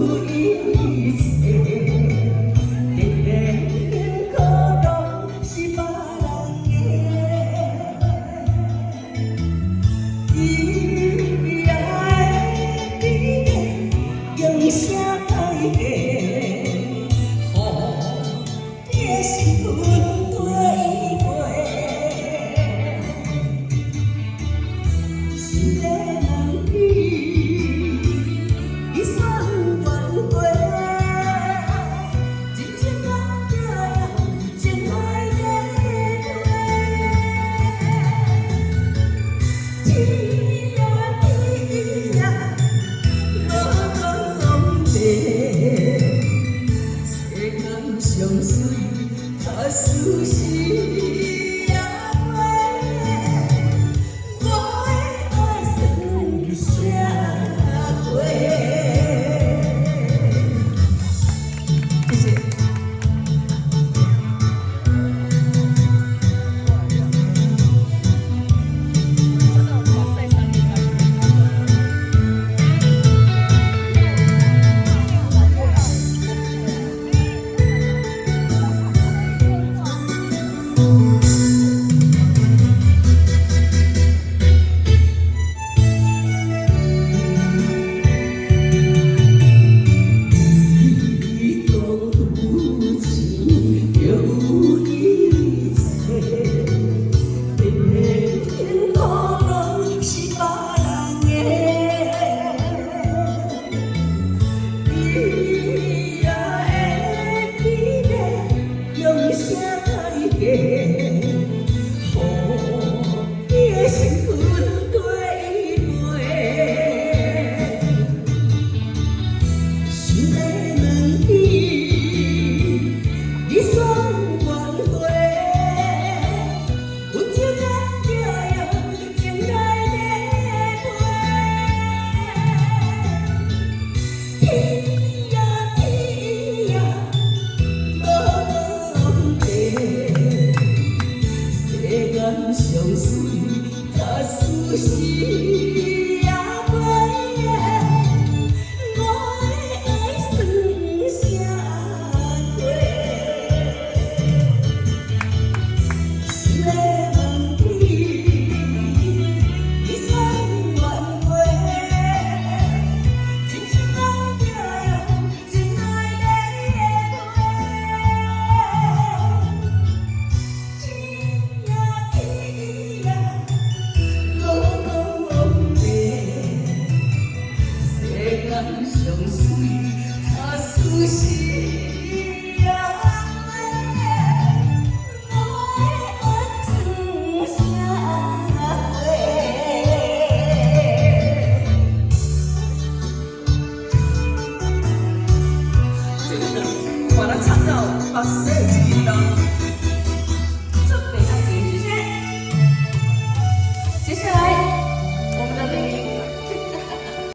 一切，天可拢是別人的。伊也會記得用啥代價，予你的身軀綴飛。想欲問你，你算怨過？真情咱就用情來底飛。天呀天呀，無講地，世間上媠，假使是也飛，我的愛算啥貨？謝謝。你講有情就有一切，偏偏可攏是別人的。伊也會記得用啥代價，予你的身軀綴飛。想欲問你，你算怨過？溫情咱就用情來底飛。天呀天呀，無講地，世間上媠，假使是也飛，我的愛算啥貨？想欲問你，你算怨過？真情咱就用情來底飛。天呀天呀，無講地，世間上媠，假使是也飛，我的愛算啥貨？這個把它唱到目屎。